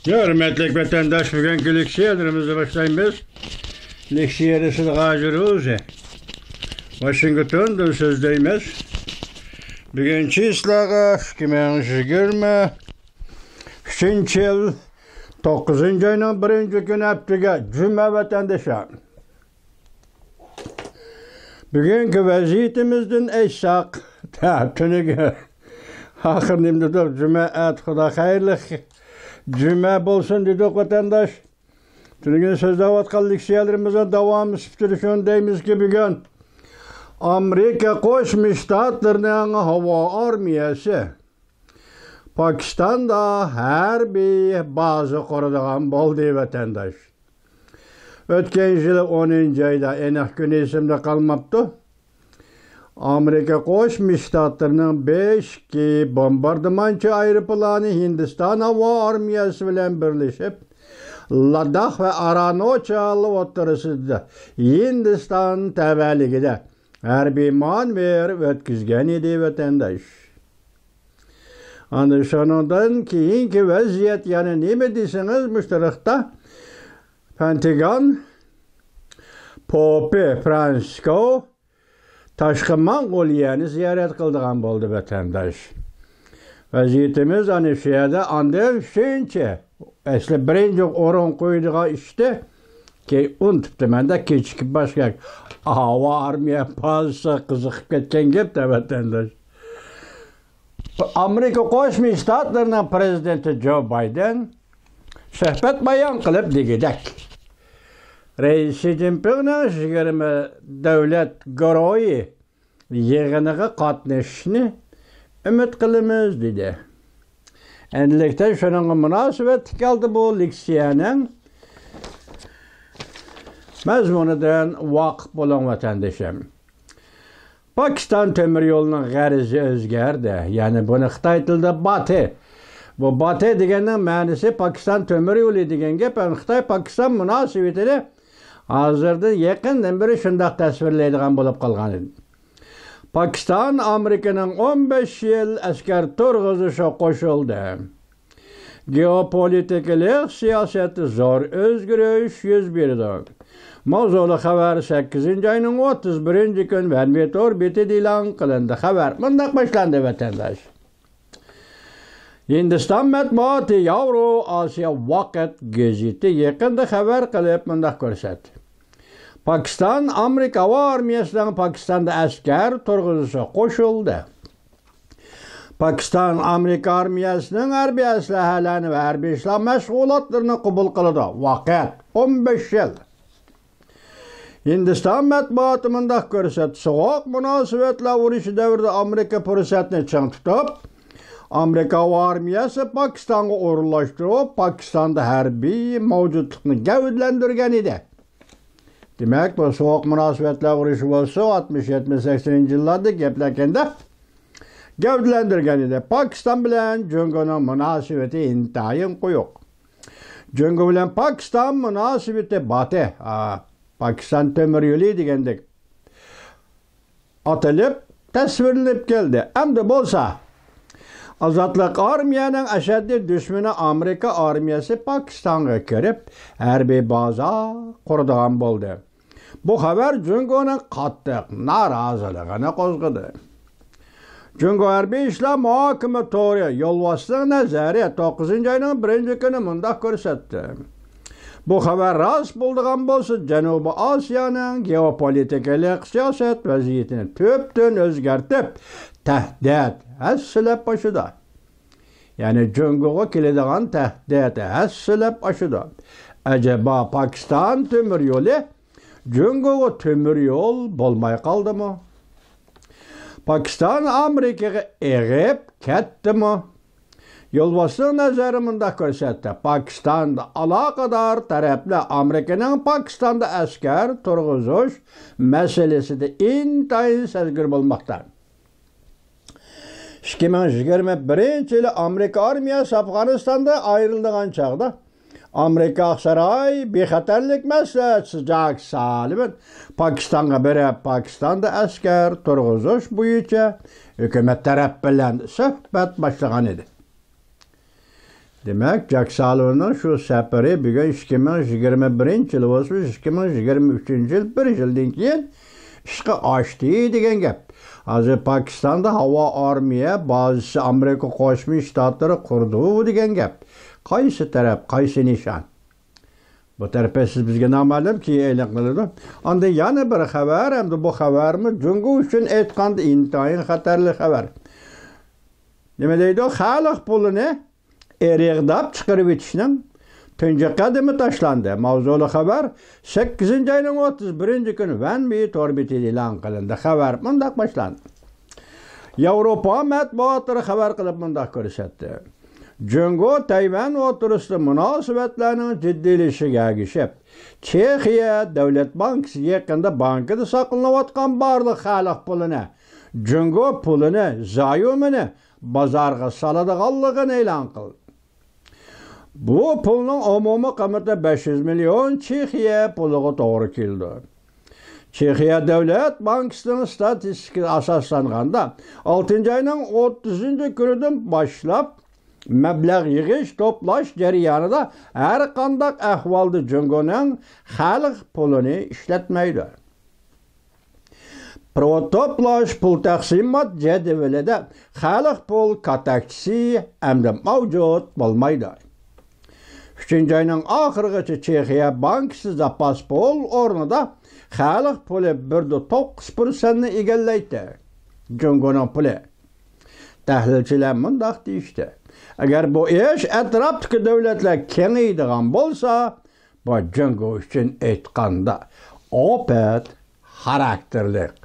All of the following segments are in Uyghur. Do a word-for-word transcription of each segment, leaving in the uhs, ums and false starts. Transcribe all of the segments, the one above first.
ھۆرمەتلىك ۋەتەنداش، بۈگۈنكى لېكسىيەلىرىمىزنى باشلايمىز. لېكسىيەدە سىلغاجى روزى، ۋاشىنگتوندىن سۆزلەيمىز. بۈگۈن چىسلاغا ئىككى مىڭ يىگىرمە ئۈچىنچى يىل توققۇزىنچى ئاينىڭ بىرىنچى كۈنى، ھەپتىگە جۈمە، ۋەتەندىشلار. بۈگۈنكى ۋەزىيىتىمىزدىن ئېيتساق، تۈنۈگۈن ئاخىر نېمە دېدۇق؟ جۈمە، ئەتە خۇدا خەيرلىك جۈمە بولسۇن دېدۇق، ۋەتەنداش. تۈنۈگۈن سۆزلەۋاتقان لېكسىيەلىرىمىزنىڭ داۋامى سۈپىتىدە شۇنى دەيمىزكى، بۈگۈن ئامېرىكا قوشما شتاتلىرىنىڭ ھاۋا ئارمىيەسى پاكىستاندا ھەربىي بازا قۇرىدىغان بولدى، ۋەتەنداش. ئۆتكەن يىلى ئونىنچى ئايدا، ئېنىق كۈنى ئېسىمدە قالماپتۇ، ئامېرىكا قوشما شتاتلىرىنىڭ بېشكى بومباردىمانچى ئايروپىلانى ھىندىستان ھاۋا ئارمىيەسى بىلەن بىرلىشىپ، لاداخ ۋە ئارانو چال ئوتتۇرىسىدا ھىندىستان تەۋەلىكىدە ھەربىي مانېۋىر ئۆتكۈزگەن ئىدى، ۋەتەنداش. ئاندىن شۇنىڭدىن كېيىنكى ۋەزىيەت يەنە نېمە دېسىڭىز، مۇشۇ تۇرۇقتا پېنتاگون پوپى فرانسىسكو تاشقى موڭغۇلىيەنى زىيارەت قىلىدىغان بولدى، ۋەتەنداش. ۋەزىيىتىمىز ئەنە شۇ يەردە. ئاندىن شۇنچە، ئەسلى بىرىنچى ئورۇن قويىدىغان ئىشتى، كېيىن ئۇنتۇپتىمەن-دە، كېچىكىپ باشقا ھاۋا ئارمىيە بازىسىغا قىزىقىپ كەتكەن گەپ-تە، ۋەتەنداش. ئامېرىكا قوشما شتاتلىرىنىڭ پرېزىدېنتى جو بايدېن سۆھبەت بايان قىلىپ دېگۈدەك، رەئىس شى جىنپىڭنىڭ يىگىرمە دۆلەت گۇرۇھى يىغىنىغا قاتنىشىشنى ئۈمىد قىلىمىز، دېدى. ئەمدىلىكتە شۇنىڭغا مۇناسىۋەتلىك ھالدا بۇ لېكسىيەنىڭ مەزمۇنىدىن ۋاقىپ بولۇڭ، ۋەتەندىشىم. پاكىستان تۆمۈر يولىنىڭ غەرىزى ئۆزگەردى. يەنى بۇنى خىتاي تىلىدا باتې. بۇ باتې دېگەننىڭ مەنىسى پاكىستان تۆمۈر يولى دېگەن گەپ. ھەم خىتاي پاكىستان مۇناسىۋىتىنى ھازىردىن يېقىندىن بېرى شۇنداق تەسۋىرلەيدىغان بولۇپ قالغان ئىدى. پاكىستان ئامېرىكىنىڭ ئون بەش يىل ئەسكەر تۇرغۇزۇشىغا قوشۇلدى. گېئوپولىتىكىلىق سىياسەتتە زور ئۆزگىرىش يۈز بېرىدۇ. ماۋزۇلۇق خەۋەر سەككىزىنچى ئاينىڭ ئوتتۇز بىرىنچى كۈنى ۋەنۋېتور بېتىدە ئېلان قىلىندى. خەۋەر مۇنداق باشلاندى، ۋەتەنداش. ھىندىستان مەتبۇئاتى ياۋرو ئاسىيا ۋاقىت گېزىتى يېقىندا خەۋەر قىلىپ مۇنداق كۆرسەتتى. پاكىستان ئامېرىكا ھاۋا ئارمىيەسىنىڭ پاكىستاندا ئەسكەر تۇرغۇزۇشىغا قوشۇلدى. پاكىستان ئامېرىكا ئارمىيەسىنىڭ ھەربىي ئەسلىھەلەرنى ۋە ھەربىي ئىشلار مەشغۇلاتلىرىنى قوبۇل قىلىدۇ. ۋاقىت ئون بەش يىل. ھىندىستان مەتبۇئاتى مۇنداق كۆرسەتتى: سوغۇق مۇناسىۋەتلەر ئۇرۇشى دەۋرىدە ئامېرىكا پۇرسەتنى چىڭ تۇتۇپ، ئامېرىكا ھاۋا ئارمىيەسى پاكىستانغا ئورۇنلاشتۇرۇپ، پاكىستاندا ھەربىي مەۋجۇتلۇقنى گەۋدىلەندۈرگەن ئىدى. دېمەك، بۇ سوغۇق مۇناسىۋەتلەر ئۇرۇشى بولسا، ئاتمىش، يەتمىش، سەكسىنىنچى يىللاردا گەپلەركەندە گەۋدىلەندۈرگەن ئىدى. پاكىستان بىلەن جۇڭگونىڭ مۇناسىۋىتى ئىنتايىن قويۇق. جۇڭگو بىلەن پاكىستان مۇناسىۋىتى باتې، ئا، پاكىستان تۆمۈر يولى دېگەندەك ئاتىلىپ تەسۋىرلىنىپ كەلدى. ئەمدى بولسا ئازادلىق ئارمىيەنىڭ ئەشەددىي دۈشمىنى ئامېرىكا ئارمىيەسى پاكىستانغا كىرىپ، ھەربىي بازا قۇرىدىغان بولدى. بۇ خەۋەر جۇڭگونىڭ قاتتىق نارازىلىقىنى قوزغىدى. جۇڭگو ھەربىي ئىشلار مۇھاكىمە تورى يولۋاسنىڭ نەزەرى توققۇزىنچى ئاينىڭ بىرىنچى كۈنى مۇنداق كۆرسەتتى: بۇ خەۋەر راست بولىدىغان بولسا، جەنۇبىي ئاسىيانىڭ گېئوپولىتىكىلىق سىياسەت ۋەزىيىتىنى تۈپتىن ئۆزگەرتىپ، تەھدىت ھەسسىلەپ ئاشىدۇ. يەنى جۇڭگوغا كېلىدىغان تەھدىت ھەسسىلەپ ئاشىدۇ. ئەجەبا پاكىستان تۆمۈر يولى جۇڭگوغا تۆمۈر يول بولماي قالدىمۇ؟ پاكىستان ئامېرىكىغا ئېغىپ كەتتىمۇ؟ يولۋاسنىڭ نەزەرى مۇنداق كۆرسەتتى: پاكىستاندا ئالاقىدار تەرەپلەر ئامېرىكىنىڭ پاكىستاندا ئەسكەر تۇرغۇزۇش مەسىلىسىدە ئىنتايىن سەزگۈر بولماقتا. ئىككى مىڭ يىگىرمە بىرىنچى يىلى ئامېرىكا ئارمىيەسى ئافغانىستاندىن ئايرىلىدىغان چاغدا، ئامېرىكا ئاقساراي بىخەتەرلىك مەسلىھەتچىسى جاك سالىۋان پاكىستانغا بېرىپ، پاكىستاندا ئەسكەر تۇرغۇزۇش بويىچە ھۆكۈمەت تەرەپ بىلەن سۆھبەت باشلىغان ئىدى. دېمەك، جاك سالىۋاننىڭ شۇ سەپىرى بۈگۈن ئىككى مىڭ يىگىرمە بىرىنچى يىل بولسا، ئىككى مىڭ يىگىرمە ئۈچىنچى يىل، بىر يىلدىن كېيىن ئىشقا ئاشتى دېگەن گەپ. ھازىر پاكىستاندا ھاۋا ئارمىيە بازىسى ئامېرىكا قوشما شتاتلىرى قۇرىدۇ دېگەن گەپ. قايسى تەرەپ، قايسى نىشان؟ بۇ تەرىپى سىز بىزگە نامەلۇم، كېيىن ئېنىقلىنىدۇ. ئاندىن يەنە بىر خەۋەر، ئەمدى بۇ خەۋەرمۇ جۇڭگو ئۈچۈن ئېيتقاندا ئىنتايىن خەتەرلىك خەۋەر. نېمە دەيدۇ؟ خەلق پۇلىنى ئېرىغداپ چىقىرىۋېتىشنىڭ تۇنجى قەدىمى تاشلاندى. ماۋزۇلۇق خەۋەر سەككىزىنچى ئاينىڭ ئوتتۇز بىرىنچى كۈنى ۋەن مېي تور بېتىدە ئېلان قىلىندى. خەۋەر مۇنداق باشلاندى. ياۋروپا مەتبۇئاتلىرى خەۋەر قىلىپ مۇنداق كۆرسەتتى. جۇڭگو تەيۋەن ئوتتۇرىسىدا مۇناسىۋەتلەرنىڭ جىددىيلىشىشىگە ئەگىشىپ، چېخىيە دۆلەت بانكىسى يېقىندا بانكىدا ساقلىنىۋاتقان بارلىق خەلق پۇلىنى، جۇڭگو پۇلىنى، زايۈمىنى بازارغا سالىدىغانلىقىنى ئېلان قىلدى. بۇ پۇلنىڭ ئومۇمىي قىممىتى بەش يۈز مىليون چېخىيە پۇلىغا توغرا كېلىدۇ. چېخىيە دۆلەت بانكىسىنىڭ ستاتىستىكىسىگە ئاساسلانغاندا، ئالتىنچى ئاينىڭ ئوتتۇزىنچى كۈنىدىن باشلاپ مەبلەغ يىغىش، توپلاش جەريانىدا ھەر قانداق ئەھۋالدا جۇڭگونىڭ خەلق پۇلىنى ئىشلەتمەيدۇ. پۇل توپلاش، پۇل تەقسىمات جەدۋىلىدە خەلق پۇل كاتەكچىسى ئەمدى مەۋجۇت بولمايدۇ. ئۈچىنچى ئاينىڭ ئاخىرىغىچە چېخىيە بانكىسى زاپاس پۇل ئورنىدا خەلق پۇلى بىر دە توققۇز پىرسەنتنى ئىگىلەيتتى. جۇڭگونىڭ پۇلى. تەھلىلچىلەر مۇنداق دېيىشتى، ئەگەر بۇ ئىش ئەتراپتىكى دۆلەتلەر كېڭىيىدىغان بولسا، بۇ جۇڭگو ئۈچۈن ئېيتقاندا ئاپەت خاراكتېرلىق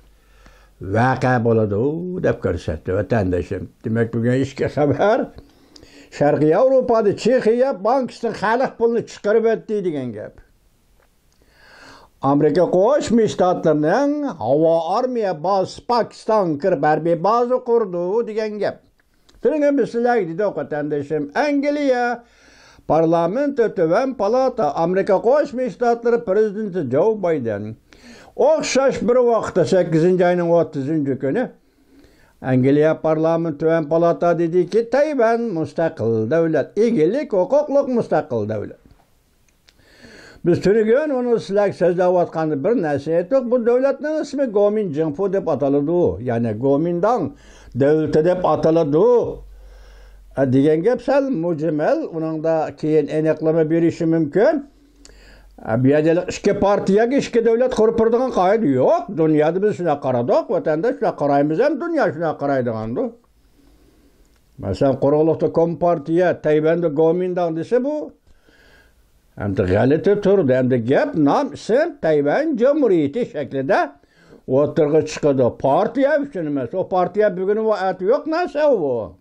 ۋەقە بولىدۇ، دەپ كۆرسەتتى ۋەتەندىشىم. دېمەك، بۈگۈن ئىچكى خەۋەر، شەرقىي ياۋروپادا چېخىيە بانكىسىنىڭ خەلق پۇلىنى چىقىرىۋەتتى دېگەن گەپ. ئامېرىكا قوشما شتاتلىرىنىڭ ھاۋا ئارمىيە بازىسى پاكىستانغا كىرىپ ھەربىي بازا قۇردى دېگەن گەپ. تۈنۈگۈن بىز سىلەرگە دېدۇق، ۋەتەندىشىم، ئەنگلىيە پارلامېنتى، تۆۋەن پالاتا، ئامېرىكا قوشما شتاتلىرى پىرېزىدېنتى جو بايدېن ئوخشاش بىر ۋاقىتتا سەككىزىنچى ئاينىڭ ئوتتۇزىنچى كۈنى ئەنگلىيە پارلامېنتى، تۆۋەن پالاتا دېدىكى، تەيۋەن مۇستەقىل دۆلەت، ئىگىلىك ھوقۇقلۇق مۇستەقىل دۆلەت. بىز تۈنۈگۈن ئۇنى سىلەرگە سۆزلەۋاتقاندا بىر نەرسە ئېيتتۇق. بۇ دۆلەتنىڭ ئىسمى گومىن جىڭفۇ دەپ ئاتىلىدۇ. يەنى گومىنداڭ دۆلىتى دەپ ئاتىلىدۇ، دېگەن گەپ سەل مۇجمەل. ئۇنىڭدا كېيىن ئېنىقلىما بېرىشى مۇمكىن. بۇ يەردە ئىككى پارتىيەگە ئىككى دۆلەت قۇرۇپ بېرىدىغان قائىدە يوق. دۇنيادا بىز شۇنداق قارىدۇق، ۋەتەنداش شۇنداق قارايمىز ھەم دۇنيا شۇنداق قارايدىغاندۇ. مەسىلەن، قۇرۇقلۇقتا كومپارتىيە، تەيۋەندە گومىنداڭ دېسە، بۇ ئەمدى غەلىتە تۇرىدۇ. ئەمدى گەپ نام، ئىسىم تەيۋەن جۇمھۇرىيىتى شەكلىدە ئوتتۇرىغا چىقىدۇ. پارتىيە ئۈچۈن ئەمەس. ئۇ پارتىيە بۈگۈن ۋە ئەتە يوق نەرسە ئۇ.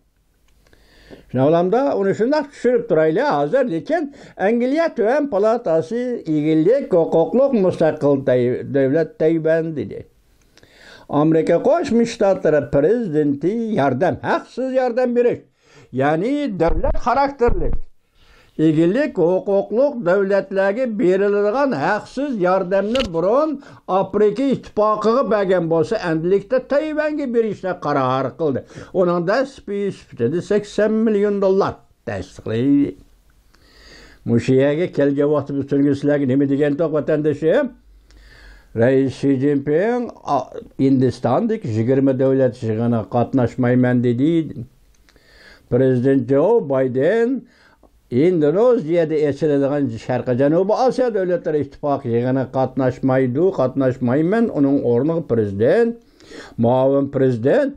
شۇنىڭ بىلەن ئۇنى شۇنداق چۈشۈرۈپ تۇرايلى ھازىر. لېكىن ئەنگلىيە تۆۋەن پالاتاسى ئىگىلىك ھوقۇقلۇق مۇستەقىل تەي-، دۆلەت تەيۋەن دېدى. ئامېرىكا قوشما شتاتلىرى پىرېزىدېنتى ياردەم، ھەقسىز ياردەم بېرىش، يەنى دۆلەت خاراكتېرلىك ئىگىلىك ھوقۇقلۇق دۆلەتلەرگە بېرىلىدىغان ھەقسىز ياردەمنى بۇرۇن ئافرىقا ئىتتىپاقىغا بەرگەن بولسا، ئەمدىلىكتە تەيۋەنگە بېرىشنى قارار قىلدى. ئۇنىڭ دەسپى سۈپىتىدە سەكسەن مىليون دوللار تەستىقلىدى. مۇشۇ يەرگە كەلگەن ۋاقتىمىز تۈنۈگۈن سىلەرگە نېمە دېگەنتۇق، ۋەتەندىشىم؟ رەئىس شى جىنپىڭ، ئا، ھىندىستاندىكى يىگىرمە دۆلەت يىغىنىغا قاتناشمايمەن دېدى. پىرېزىدېنت جو بايدېن ئىندونېزىيەدە ئېچىلىدىغان شەرقىي جەنۇبىي ئاسىيا دۆلەتلىرى ئىتتىپاقى يىغىنىغا قاتناشمايدۇ، قاتناشمايمەن. ئۇنىڭ ئورنىغا پىرېزىدېنت، مۇئاۋىن پىرېزىدېنت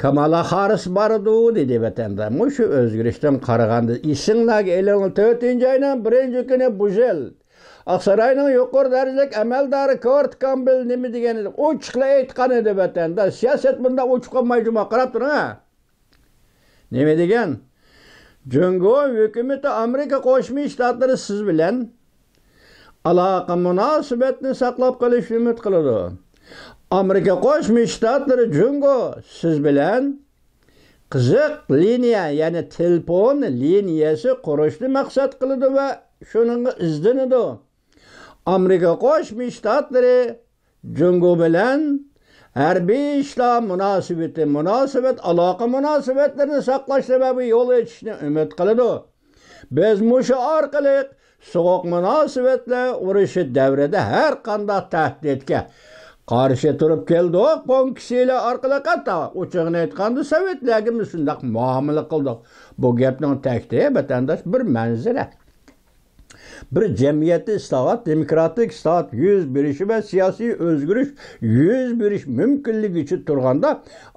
كامالا خاررىس بارىدۇ، دېدى ۋەتەندە. مۇشۇ ئۆزگىرىشتىن قارىغاندا، ئېسىڭلارگە ئېلىڭلار، تۆتىنچى ئاينىڭ بىرىنچى كۈنى بۇ يىل ئاقساراينىڭ يۇقىرى دەرىجىلىك ئەمەلدارى كورت كامبېل نېمە دېگەن ئىدى؟ ئوچۇقلا ئېيتقان ئىدى ۋەتەندە. سىياسەت بۇنداق ئوچۇق بولمايدۇ، قاراپ تۇرۇڭ ھە. نېمە دېگەن؟ جۇڭگو ھۆكۈمىتى ئامېرىكا قوشما شتاتلىرى سىز بىلەن ئالاقە مۇناسىۋەتنى ساقلاپ قېلىشنى ئۈمىد قىلىدۇ. ئامېرىكا قوشما شتاتلىرى جۇڭگو سىز بىلەن قىزىق لىنىيە، يەنى تېلېفون لىنىيەسى قۇرۇشنى مەقسەت قىلىدۇ ۋە شۇنىڭغا ئىزدىنىدۇ. ئامېرىكا قوشما شتاتلىرى جۇڭگو بىلەن ھەربىي ئىشلار مۇناسىۋىتى، مۇناسىۋەت، ئالاقە مۇناسىۋەتلىرىنى ساقلاش سەۋەبى يول ئېچىشنى ئۈمىد قىلىدۇ. بىز مۇشۇ ئارقىلىق سوغۇق مۇناسىۋەتلەر ئۇرۇشى دەۋرىدە ھەر قانداق تەھدىتكە قارشى تۇرۇپ كەلدۇق، بونكسىلەر ئارقىلىق ھەتتا ئوچۇقىنى ئېيتقاندا سوۋېتلەرگىمۇ شۇنداق مۇئامىلە قىلدۇق. بۇ گەپنىڭ تەكتى، ۋەتەنداش، بىر مەنزىرە. بىر جەمئىيەتتە ئىسلاھات، دېموكراتىك ئىسلاھات يۈز بېرىشى ۋە سىياسىي ئۆزگىرىش يۈز بېرىش مۇمكىنلىكى ئۈچۈن تۇرغاندا،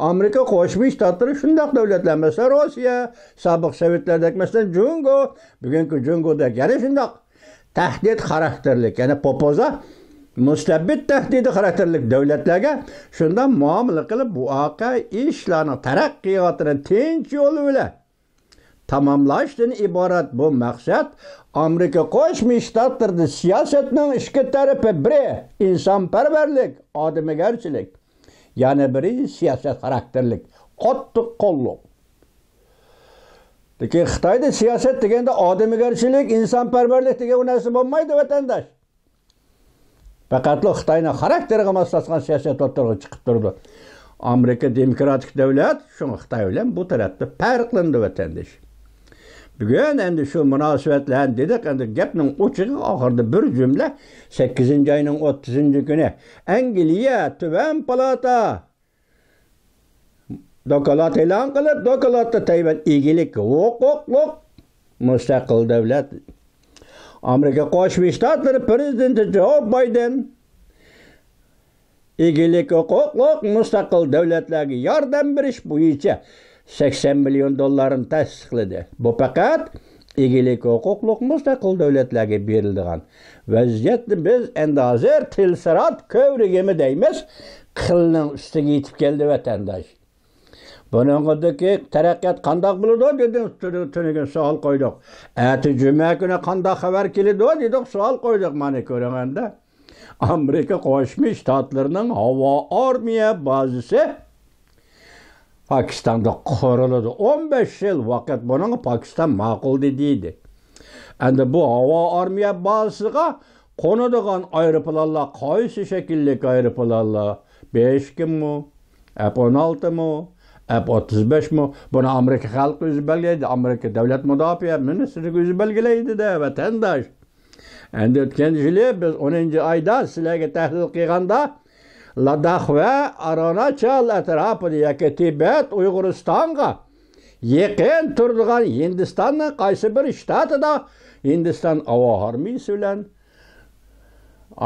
ئامېرىكا قوشما شتاتلىرى شۇنداق دۆلەتلەر، مەسىلەن، روسىيە، سابىق سوۋېتلەردەك، مەسىلەن، جۇڭگو، بۈگۈنكى جۇڭگودەك، يەنە شۇنداق تەھدىت خاراكتېرلىك، يەنى پوپوزا، مۇستەبىت تەھدىتى خاراكتېرلىك دۆلەتلەرگە شۇنداق مۇئامىلە قىلىپ، بۇ ۋەقە ئىشلارنىڭ تەرەققىياتىنى تىنچ يول بىلەن تاماملاشتىن ئىبارەت بۇ مەقسەت ئامېرىكا قوشما شتاتلىرىدا سىياسەتنىڭ ئىككى تەرىپى، بىرى ئىنسانپەرۋەرلىك، ئادىمىگەرچىلىك، يەنە بىرى سىياسەت خاراكتېرلىك، قاتتىق قوللۇق. لېكىن خىتايدا سىياسەت دېگەندە ئادىمىگەرچىلىك، ئىنسانپەرۋەرلىك دېگەن بۇ نەرسە بولمايدۇ، ۋەتەنداش. پەقەتلا خىتاينىڭ خاراكتېرىغا ماسلاشقان سىياسەت ئوتتۇرىغا چىقىپ تۇرىدۇ. ئامېرىكا دېموكراتىك دۆلەت، شۇڭا خىتاي بىلەن بۇ تەرەپتە پەرقلىنىدۇ، ۋەتەنداش. بۈگۈن ئەمدى شۇ مۇناسىۋەت بىلەن دېدۇق، ئەمدى گەپنىڭ ئوچۇقى ئاخىرىدا بىر جۈملە، سەككىزىنچى ئاينىڭ ئوتتۇزىنچى كۈنى ئەنگلىيە تۆۋەن پالاتا دوكلات ئېلان قىلىپ، دوكلاتتا تەيۋەن ئىگىلىك ھوقۇقلۇق مۇستەقىل دۆلەت. ئامېرىكا قوشما شتاتلىرى پىرېزىدېنتى جو بايدېن ئىگىلىك ھوقۇقلۇق مۇستەقىل دۆلەتلەرگە ياردەم بېرىش بويىچە سەكسەن مىليون دوللارنى تەستىقلىدى. بۇ پەقەت ئىگىلىك ھوقۇقلۇق مۇستەقىل دۆلەتلەرگە بېرىلىدىغان ۋەزىيەتنى بىز ئەمدى ھازىر تىلسىرات كۆۋرۈكىمۇ دەيمىز، قىلنىڭ ئۈستىگە يېتىپ كەلدى، ۋەتەنداش. بۇنىڭدىكى تەرەققىيات قانداق بولىدۇ دېدىم، تۈنۈگۈن سوئال قويدۇق. ئەتە جۈمە كۈنى قانداق خەۋەر كېلىدۇ دېدۇق، سوئال قويدۇق. مانا كۆرۈڭ ئەمدى. ئامېرىكا قوشما شتاتلىرىنىڭ ھاۋا ئارمىيە بازىسى پاكىستاندا قۇرۇلىدۇ. ئون بەش يىل ۋاقىت بۇنىڭغا پاكىستان ماقۇل دېدى. ئەمدى بۇ ھاۋا ئارمىيە بازىسىغا قونىدىغان ئايروپىلانلار قايسى شەكىللىك ئايروپىلانلار؟ بى ئىككىمۇ؟ ئەپ ئون ئالتىمۇ؟ ئەپ ئوتتۇز بەشمۇ؟ بۇنى ئامېرىكا خەلقى ئۆزى بەلگىلەيدۇ. ئامېرىكا دۆلەت مۇداپىئە مىنىستىرلىكى ئۆزى بەلگىلەيدۇ-دە، ۋەتەنداش. ئەمدى ئۆتكەن يىلى بىز ئونىنچى ئايدا سىلەرگە تەھلىل قىلغاندا، لاداخ ۋە ئارۇناچال ئەتراپىدا ياكى تىبەت، ئۇيغۇرىستانغا يېقىن تۇرىدىغان ھىندىستاننىڭ قايسى بىر شتاتىدا ھىندىستان ھاۋا ئارمىيىسى بىلەن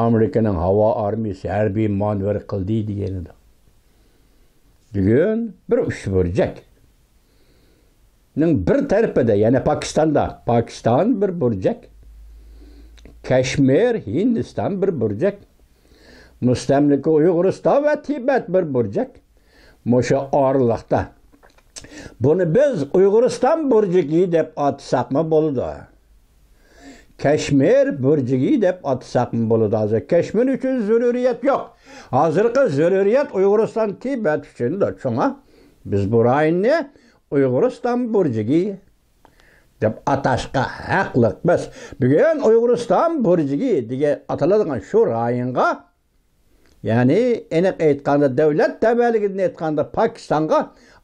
ئامېرىكىنىڭ ھاۋا ئارمىيىسى ھەربىي مانېۋىر قىلدى دېگەن ئىدى. بۈگۈن بىر ئۈچ بۇرجەك نىڭ بىر تەرىپىدە، يەنى پاكىستاندا، پاكىستان بىر بۇرجەك، كەشمىر، ھىندىستان بىر بۇرجەك، مۇستەملىكە ئۇيغۇرىستان ۋە تىبەت بىر بۇرجەك. مۇشۇ ئارىلىقتا بۇنى بىز ئۇيغۇرىستان بۇرجىكى دەپ ئاتىساقمۇ بولىدۇ. كەشمىر بۇرجىكى دەپ ئاتىساقمۇ بولىدۇ. ھازىر كەشمىر ئۈچۈن زۆرۈرىيەت يوق. ھازىرقى زۆرۈرىيەت ئۇيغۇرىستان، تىبەت ئۈچۈندۇر. شۇڭا بىز بۇ رايوننى ئۇيغۇرىستان بۇرجىكى دەپ ئاتاشقا ھەقلىق. بەس، بۈگۈن ئۇيغۇرىستان بۇرجىكى دېگەن ئاتىلىدىغان شۇ رايونغا، يەنى ئېنىق ئېيتقاندا، دۆلەت تەۋەلىكىدىن ئېيتقاندا، پاكىستانغا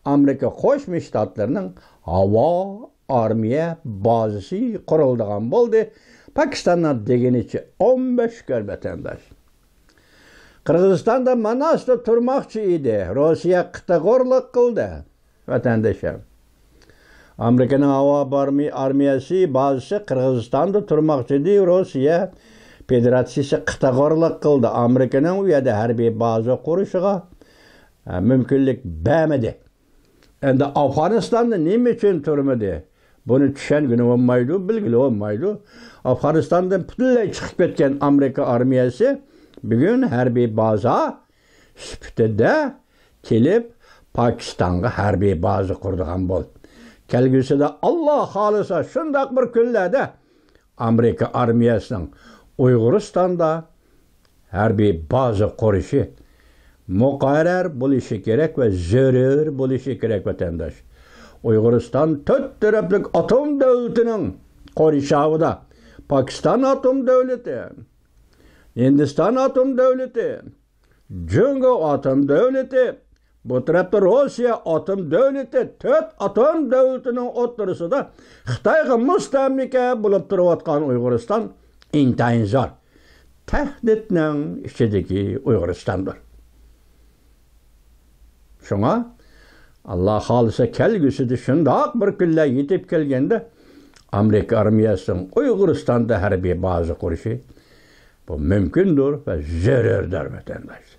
ئامېرىكا قوشما شتاتلىرىنىڭ ھاۋا ئارمىيە بازىسى قۇرۇلىدىغان بولدى. پاكىستاننىڭ دېگىنىچە ئون بەش كۆر ۋەتەنداش. قىرغىزىستاندا ماناستا تۇرماقچى ئىدى. روسىيە قىتىغورلۇق قىلدى. ۋەتەندىشىم. ئامېرىكىنىڭ ھاۋا بارمى-، ئارمىيەسى بازىسى قىرغىزىستاندا تۇرماقچى ئىدى. روسىيە فېدېراتسىيىسى قىتىغورلۇق قىلدى. ئامېرىكىنىڭ ئۇ يەردە ھەربىي بازا قۇرۇشىغا، ئە، مۇمكىنلىك بەرمىدى. ئەمدى ئافغانىستاندا نېمە ئۈچۈن تۇرمىدى؟ بۇنى چۈشەنگىلى بولمايدۇ، بىلگىلى بولمايدۇ. ئافغانىستاندىن پۈتۈنلەي چىقىپ كەتكەن ئامېرىكا ئارمىيەسى بۈگۈن ھەربىي بازا سۈپىتىدە كېلىپ، پاكىستانغا ھەربىي بازا قۇرىدىغان بولدى. كەلگۈسىدە، ئاللا خالىسا، شۇنداق بىر كۈنلەردە ئامېرىكا ئارمىيەسىنىڭ ئۇيغۇرىستاندا ھەربىي بازا قۇرۇشى مۇقەررەر بولۇشى كېرەك ۋە زۆرۈر بولۇشى كېرەك، ۋەتەنداش. ئۇيغۇرىستان تۆت تەرەپلىك ئاتوم دۆلىتىنىڭ قورشاۋىدا. پاكىستان ئاتوم دۆلىتى، ھىندىستان ئاتوم دۆلىتى، جۇڭگو ئاتوم دۆلىتى، بۇ تەرەپتە روسىيە ئاتوم دۆلىتى، تۆت ئاتوم دۆلىتىنىڭ ئوتتۇرىسىدا خىتايغا مۇستەملىكە بولۇپ تۇرۇۋاتقان ئۇيغۇرىستان ئىنتايىن زور تەھدىتنىڭ ئىچىدىكى ئۇيغۇرىستاندۇر. شۇڭا، ئاللا خالىسا، كەلگۈسىدە شۇنداق بىر كۈنلەر يېتىپ كەلگەندە، ئامېرىكا ئارمىيەسىنىڭ ئۇيغۇرىستاندا ھەربىي بازا قۇرۇشى، بۇ مۇمكىندۇر ۋە زۆرۈردۇر، ۋەتەنداشلار.